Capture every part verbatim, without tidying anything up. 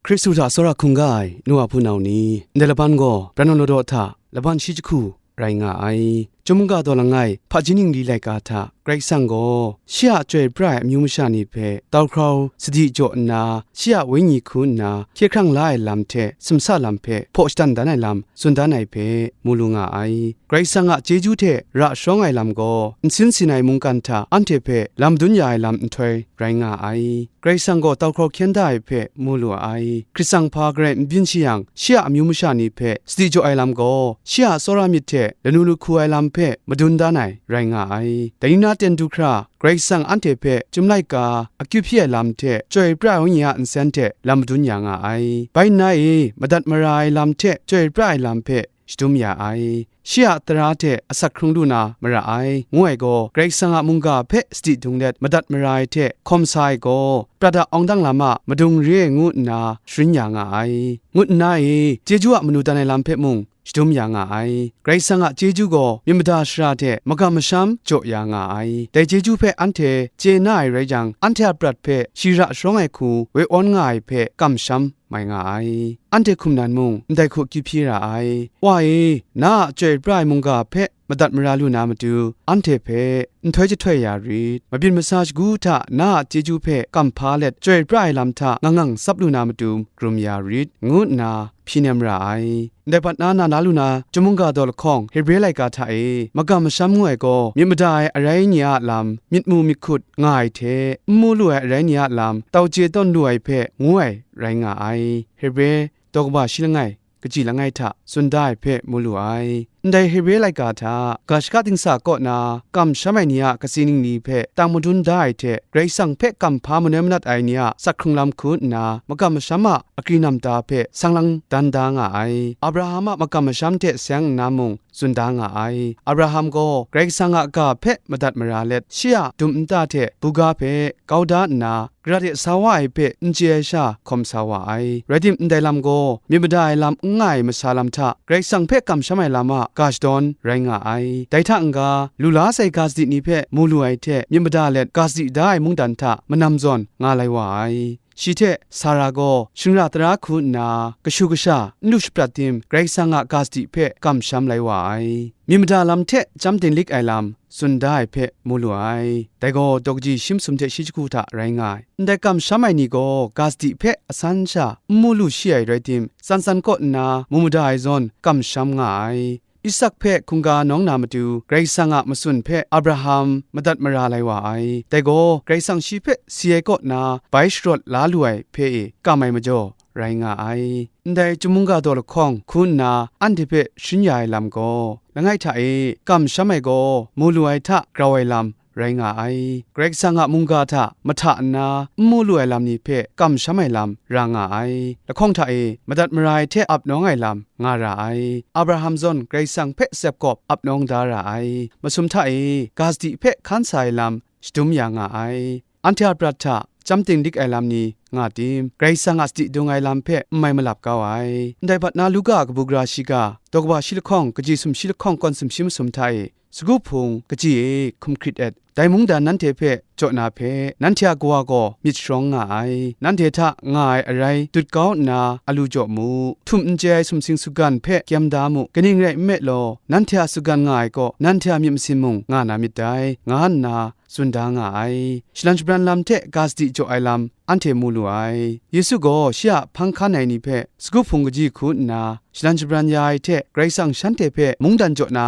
Hkristu hta tsawra hkungga ai nu wa hpunau ni, ndai laban gaw Brahman Lawdaw hta laban shi jahku rai nga ai. Chyum mungga daw langai hpaji ningli laika hta Karai Kasang gaw shi a chyoi pra ai amyu masha ni hpe tau hkrau sadi jaw nna, shi a wenyi hku nna hkye hkrang la ai lam hte sumsa lam hpe hpaw shadan dan ai lam tsun dan ai hpe mu lu nga ai. Karai Kasang a chyeju hte ra sharawng ai lam gaw nsin sin ai mungkan hta anhte hpe lam dun ya ai lam nhtoi rai nga ai. Karai Kasang gaw tau hkrau hkyen da ai hpe mu lu ai. Hkrit tsang hpa garai n byin shi yang, shi a amyu masha ni hpe sadi jaw ai lam gaw, shi a tsawra myit hte lanu lahku ai lam hpe madun dan ai rai nga ai. Dai ni na ten du hkra, Karai Kasang anhte hpe Chyum laika akyu hpyi ai lam hte Chyoi pra ai Wenyi a nsen hte lam madun ya nga ai. Bai nna e, madat mara ai lam hte Chyoi pra ai lam hpe shadum ya ai. Shi a tara hte asak hkrung lu na mara ai, ngu ai gaw, Karai Kasang a mungga hpe sadi dung let madat mara ai hte hkawm sa ai gaw, prat a awng dang lam a madung re ai ngu nna sharin ya nga ai, ngut nna e, chyeju a manu dan ai lam hpe mung shadum ya nga ai. Karai Kasang a chyeju gaw myit mada shara hte magam masham jaw ya nga ai. Dai chyeju hpe anhte chye na ai rai jang, anhte a prat hpe shi ra sharawng ai hku woi awn nga ai hpe kamsham mai nga ai. Anhte hkum nan mung ndai hku akyu hpyi ra ai. Wa e, na a chyoi pra ai mungga hpe madat mara lu na matu, anhte hpe nhtoi jahtoi ya rit. Mabyin masa shagu hta na a chyeju hpe kam hpa let, chyoi pra ai lam hta ngang ngang tsap lu na matu, grum ya rit, ngu nna hpyi nem ra ai. Ndai bat na na la lu na Chyum mungga daw lahkawng Hebre laika hta e, magam masham ngu ai gaw, myit mada ai arai ni a lam, myit mu myit hkut nga ai hte, n mu lu ai arai ni a lam, tau chye tawn lu ai hpe ngu ai rai nga ai. Hebre daw kaba shi langai, kaji langai hta tsun da ai hpe mu lu ai. Ndai Hebre laika hta, ga shaka dingsa kaw na kamsham ai ni a katsi ningli hpe tang madun da ai hte, Karai Kasang hpe kam hpa manoi manat ai ni a sak hkrung lam hku nna, magam masham a akri nam da hpe sang lang dan da nga ai. Abraham a magam masham hte seng nna mung tsun da nga ai. Abraham gaw Karai Kasang a ga hpe madat mara let, shi a dum nta hte buga hpe kau da nna, gara de sa wa ai hpe n chye ai sha hkawm sa wa ai. Rai tim, ndai lam gaw myit mada ai lam n nga ai masa lam hta Karai Kasang hpe kamsham ai lam a ga shadawn rai nga ai. Dai hta n-ga, lu la sai ga sadi ni hpe mu lu ai hte myit mada let ga sadi da ai mungdan hta manam zawn nga lai wa ai. Shi hte Sara gaw shingara tara hku nna, kashu kasha n lu shaprat tim, Karai Kasang a ga sadi hpe kamsham lai wa ai. Myit mada lam hte chyam dinglik ai lam tsun da ai hpe mu lu ai. Dai gaw daw kaji shi masum hte shi jahku hta rai nga ai. Ndai kamsham ai ni gaw ga sadi hpe asan sha n mu lu shi ai rai tim, tsan tsan kaw nna mu mada ai zawn kamsham nga ai. Isak hpe hkungga nawng na matu, Karai Kasang a matsun hpe Abraham madat mara lai wa ai. Dai gaw, Karai Kasang shi hpe si ai kaw na bai sharawt la lu ai hpe e kam ai majaw, rai nga ai. Ndai Chyum mungga daw lahkawng hku nna anhte hpe sharin ya ai lam gaw, langai hta e, kamsham ai gaw, mu lu ai hta grau ai lam rai nga ai. Karai Kasang a mungga hta mahta nna n mu lu ai lam ni hpe kamsham ai lam ra nga ai. Lahkawng hta e, madat mara ai hte ap nawng ai lam nga ra ai. Abraham zawn Karai Kasang hpe tsep kawp ap nawng da ra ai. Masum hta e, ga sadi hpe hkan sa ai lam shadum ya nga ai. Anhte a prat hta chyam dinglik ai lam ni nga tim, Karai Kasang a sadi dung ai lam hpe n mai malap kau ai. Ndai bat na Luka a kabu gara shiga, daw kaba shi lahkawng, kaji sumshi lahkawng kawn sumshi masum hta e, sagu hpung kaji e hkum hkrit et, dai mungdan nanhte hpe jaw na hpe, nanhte a Kawa gaw myit sharawng nga ai. Nanhte hta nga ai arai dut kau nna alu jaw mu. Htum n chye ai sumsing sugan hpe kyem da mu. Kaning rai nme law, nanhte a sugan nga ai kaw, nanhte a myit masin mung nga na myit dai, nga nna tsun da nga ai. Shalan shabran lam hte ga sadi jaw ai lam anhte mu lu ai. Yesu gaw shi a hpang hkan ai ni hpe sagu hpung kaji hku nna shalan shabran ya ai hte, Karai Kasang shanhte hpe mungdan jaw na,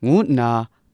ngu nna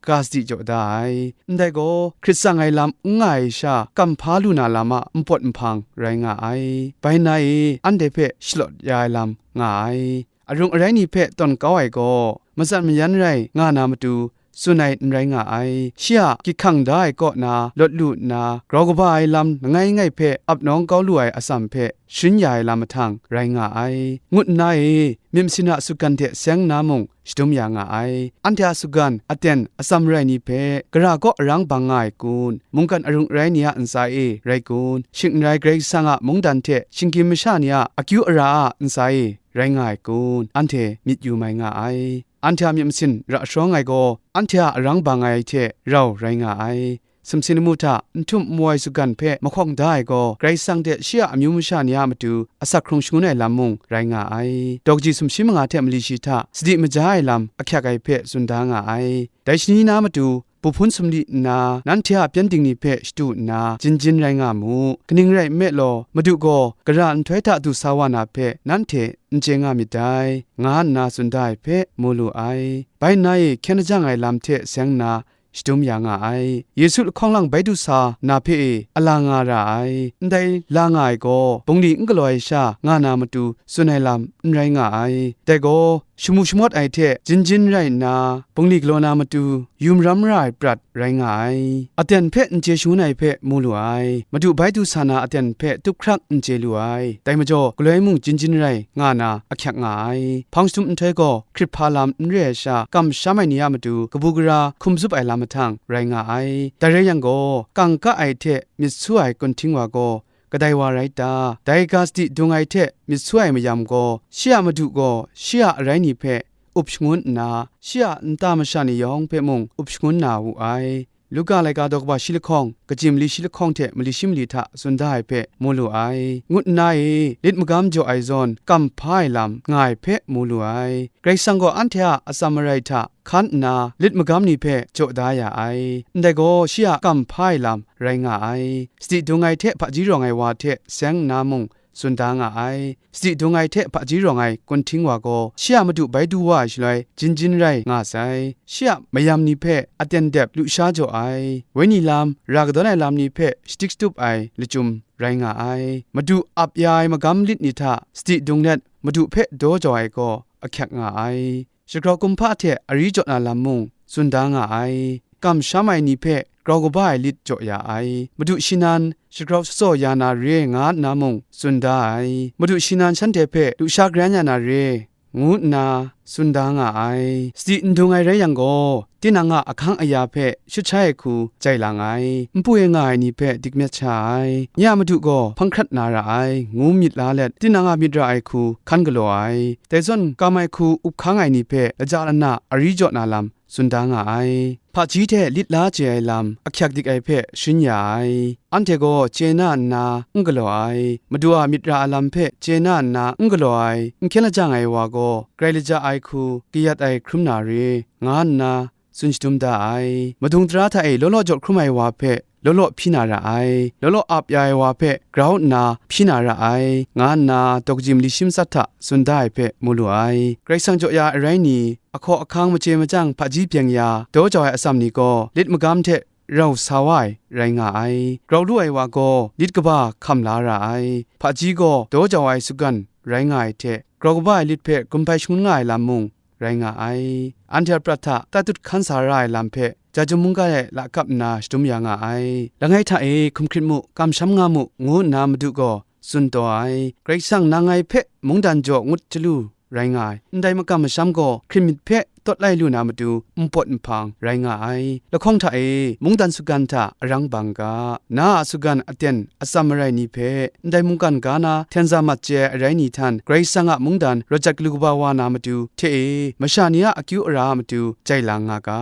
ga sadi jaw da ai. Ndai gaw, hkrit tsang ai lam n nga ai sha, kam hpa lu na lam a npawt nhpang rai nga ai. Bai na e, anhte hpe shalawt ya ai lam nga ai. Arung arai ni hpe tawn kau ai gaw, matsat mayan rai nga na matu, tsun ai n rai nga ai. Shi a gyit hkang da ai kaw na lawt lu nna, grau kaba ai lam langai ngai hpe ap nawng kau lu ai atsam hpe sharin ya ai lam mahtang rai nga ai. Ngut nna e, myit masin a sugan hte seng nna mung shadum ya nga ai. Anhte a sugan aten atsam rai ni hpe, gara kaw arang bang nga ai kun, mungkan arung arai ni a ntsa e rai kun, shing n rai Karai Kasang a mungdan hte shinggyim masha ni a akyu ara a ntsa e rai nga ai kun, anhte myit yu mai nga ai. Anhte a myit masin ra sharawng ai gaw, anhte a arang bang ai hte rau rai nga ai. sumsing lamu hta n htum n wai sutgan hpe mahkawng da ai gaw, Karai Kasang hte shi a amyu masha ni a matu asak hkrung shangun ai lam mung rai nga ai. Daw kaji sumshi manga hte mali shi hta sadi maja ai lam ahkyak ai hpe tsun da nga ai. Dai shani na matu, bu hpun sumli nna, nanhte a pyengdin ni hpe shadu nna, jin jin rai nga mu. Kaning rai nme law, Madu gaw gara nhtoi hta du sa wa na hpe nanhte n chye nga myit dai, nga nna tsun da ai hpe mu lu ai. Bai nna e hkyen lajang ai lam hte seng nna, shadum ya nga ai. Yesu lahkawng lang bai du sa na hpe e a la nga ra ai. Ndai la nga ai gaw, bungli n galaw ai sha nga na matu tsun ai lam n rai nga ai. Dai gaw, shamu shamawt ai hte jin jin rai nna, bungli galaw na matu yum ram ra ai prat rai nga ai. Aten hpe n chye shangun ai hpe mu lu ai. Madu bai du sa na aten hpe tup hkrak n chye lu ai. Dai majaw, galoi mung jin jin rai nga na ahkyak nga ai. Hpang shadum nhtoi gaw, hkrit hpa lam n re ai sha, kamsham ai ni a matu kabu gara hkum zup ai lam mahtang rai nga ai. Dai rai yang gaw, kangka ai hte myit su ai kunhting wa gaw, kadai wa rai ta? Dai ga sadi dung ai hte myit su ai mayam gaw, shi a madu gaw shi a arai ni hpe up shangun nna, shi a nta masha ni yawng hpe mung up shangun na wu ai. Luka laika daw kaba shi lahkawng, kaji mali shi lahkawng hte mali shi mali hta tsun da ai hpe mu lu ai. Ngut nna e, lit magam jaw ai zawn, kam hpa ai lam nga ai hpe mu lu ai. Karai Kasang gaw anhte a atsam marai hta hkan nna, lit magam ni hpe jaw da ya ai. Ndai gaw, shi a kam hpa ai lam rai nga ai. Sadi dung ai hte hpaji rawng ai wa hte seng nna mung, tsun da nga ai. Sadi dung ai hte hpaji rawng ai kunhting wa gaw, shi a madu bai du wa ai shaloi, jin jin rai nga sai. Shi a mayam ni hpe aten dep lusha jaw ai. Wenyi lam, ra kadawn ai lam ni hpe shadik shatup ai lachyum rai nga ai. Madu ap ya ai magam lit ni hta sadi dung let, Madu hpe daw jau ai gaw ahkyak nga ai. Shagrau kumhpa hte ari jaw na lam mung tsun da nga ai. Kamsham ai ni hpe grau kaba ai lit jaw ya ai. Madu shi nan shagrau shasaw ya na re nga nna mung tsun da ai. Madu shi nan shanhte hpe lusha garan ya na re, ngu nna tsun da nga ai. Sadi n dung ai rai yang gaw, tinang a ahkang aya hpe shut shai ai hku jai lang ai. Npu e nga ai ni hpe dik myat sha ai. Nye a madu gaw hpang hkrat na ra ai, ngu myit la let, tinang a myit ra ai hku hkan galaw ai. Dai zawn, kam ai hku up hkang ai ni hpe laja lana ari jaw na lam tsun da nga ai. Hpaji hte lit la chye ai lam, ahkyak dik ai hpe sharin ya ai. Anhte gaw chye na nna n galaw ai. Madu a myit ra ai lam hpe chye na nna n galaw ai, n hkyen lajang ai wa gaw, grai laja ai hku kayat ai hkrum na re, nga nna tsun shadum da ai. Madung tara hta e law law jaw hkrum ai wa hpe law law hpyi na ra ai. Law law ap ya ai wa hpe grau nna hpyi na ra ai, nga nna daw kaji mali shi matsat hta tsun da ai hpe mu lu ai. Karai Kasang jaw ya ai arai ni, ahkaw ahkang machye machyang hpaji byeng ya, daw jau ai atsam ni gaw, lit magam hte rau sa wa ai rai nga ai. Grau lu ai wa gaw, lit kaba hkam la ra ai. Hpaji gaw daw jau ai sutgan rai nga ai hte, grau kaba ai lit hpe gumhpai shangun nga ai lam mung rai nga ai. Anhte a prat hta tatut hkan sa ra ai lam hpe, Jajum mungga e lakap nna shadum ya nga ai. Langai hta e hkum hkrit mu, kamsham nga mu, ngu nna Madu gaw tsun taw ai. Karai Kasang nang ngai hpe mungdan jaw ngut chyalu rai nga ai. Ndai makam masham gaw hkrit myit hpe tawt lai lu na matu npawt nhpang rai nga ai. Lahkawng hta e mungdan sutgan hta arang bang ga, na a sutgan aten atsam marai ni hpe, ndai mungkan ga na htenza mat chye ai arai ni htan Karai Kasang a mungdan rawt jat galu kaba wa na matu hte e, masha ni a akyu ara a matu jai lang nga ga.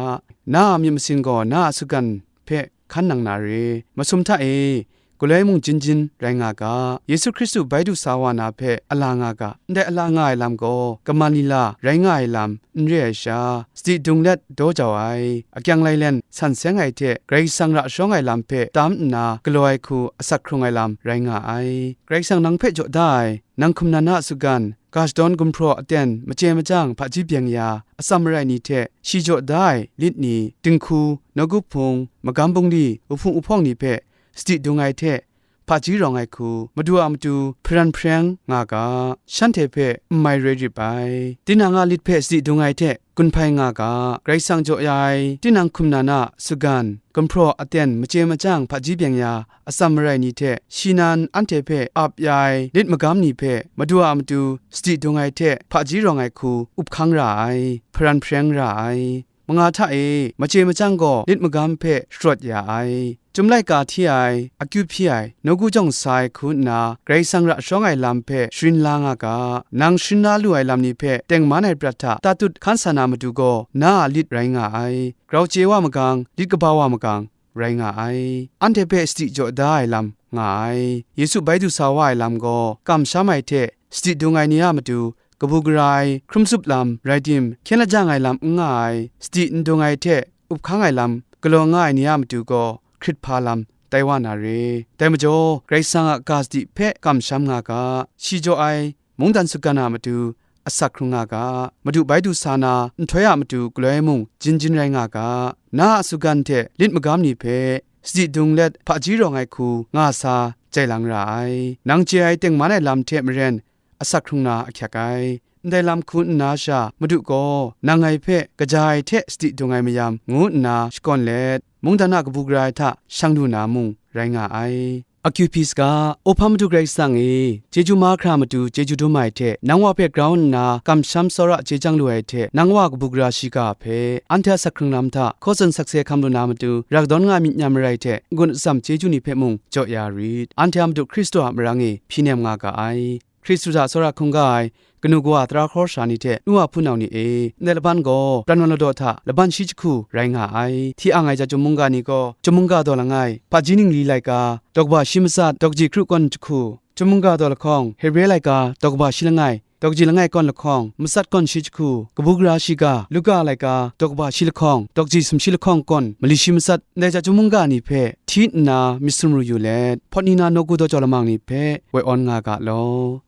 Na a myit masin gaw na a sutgan hpe hkan nang na re. Masum hta e, galoi mung jin jin rai nga ga. Yesu Hkristu bai du sa wa na hpe a la nga ga. Ndai a la nga ai lam gaw, kaman lila rai nga ai lam n re ai sha, sadi dung let daw jau ai, akyang lailen san seng ai hte, Karai Kasang ra shawng ai lam hpe tam nna galaw ai hku asak hkrung ai lam rai nga ai. Karai Kasang nang hpe jaw da ai, nang hkum nan na a sutgan, ga shadawn gumhpraw aten, machye machyang hpaji byeng ya, atsam marai ni hte shi jaw da ai lit ni, dinghku, nawku hpung, magam bungli, wuhpung wuhpawng ni hpe sadi dung ai hte, hpaji rawng ai hku, Madu a matu hparan hpareng nga ga, shanhte hpe n mai roi rip ai. Tinang a lit hpe sadi dung ai hte gun hpai nga ga, Karai Kasang jaw ya ai, tinang hkum nan a sutgan, gumhpraw aten, machye machyang hpaji byeng ya, atsam marai ni hte, shi nan anhte hpe ap ya ai lit magam ni hpe, Madu a matu sadi dung ai hte hpaji rawng ai hku up hkang ra ai, hparan hpareng ra ai. Manga hta e, machye machyang gaw lit magam hpe sharawt ya ai. Chyum laika hti ai, akyu hpyi ai, nawku jawng sa ai hku nna, Karai Kasang ra shawng ai lam hpe sharin la nga ga. Nang sharin la lu ai lam ni hpe tengman ai prat hta tatut hkan sa na matu gaw, na a lit rai nga ai. Grau chye wa magang, lit kaba wa magang, rai nga ai. Anhte hpe sadi jaw da ai lam nga ai. Yesu bai du sa wa ai lam gaw kamsham ai hte sadi dung ai ni a matu kabu gara ai hkrum tsup lam rai tim, hkyen lajang ai lam n nga ai, sadi n dung ai hte up hkang ai lam galaw nga ai ni a matu gaw hkrit hpa lam tai wa na re. Dai majaw, Karai Kasang a ga sadi hpe kamsham nga ga, shi jaw ai mungdan sugan a matu asak hkrung nga ga, Madu bai du sa na nhtoi a matu galoi mung jin jin rai nga ga, na a sugan hte lit magam ni hpe sadi dung let hpaji rawng ai hku nga sa jai lang ra ai. Nang chye ai tengman ai lam hte maren asak hkrung na ahkyak ai. Ndai lam hku nna sha, Madu gaw, nang ngai hpe kaja ai hte sadi dung ai mayam, ngu nna shakawn let, mungdan a kabu gara ai hta shang lu na mung rai nga ai. Akyu hpyi saga, O hpa Madu Karai Kasang e, chyeju mahkra matu chyeju dum ai hte, nang wa hpe grau nna kamsham tsawra chye chyang lu ai hte, nang wa kabu gara shiga hpe, anhte a sak hkrung lam hta hkaw tsun sakse hkam lu na matu, ra kadawn nga ai myit nyam marai hte, n-gun atsam chyeju ni hpe mung jaw ya rit. Anhte a Madu Hkristu a marang e hpyi nem nga ga ai. Hkristu hta tsawra hkungga ai kanu kawa tara hkawra sara ni hte nu wa hpunau ni e, ndai laban gaw pran wan ladaw hta laban shi jahku rai nga ai. Hti ang ai chyum mungga ni gaw, chyum mungga daw langai, hpaji ningli laika, daw kaba shi matsat, daw kaji kru kawn jahku, chyum mungga daw lahkawng, Hebre laika, daw kaba shi langai, daw kaji langai kawn lahkawng, matsat kawn shi jahku, kabu gara shiga, Luka laika, daw kaba shi lahkawng, daw kaji sumshi lahkawng kawn, mali shi matsat, ndai chyum mungga ni hpe hti nna myit sumru yu let, hpawt ni na nawku daw jau lamang ni hpe woi awn nga ga law.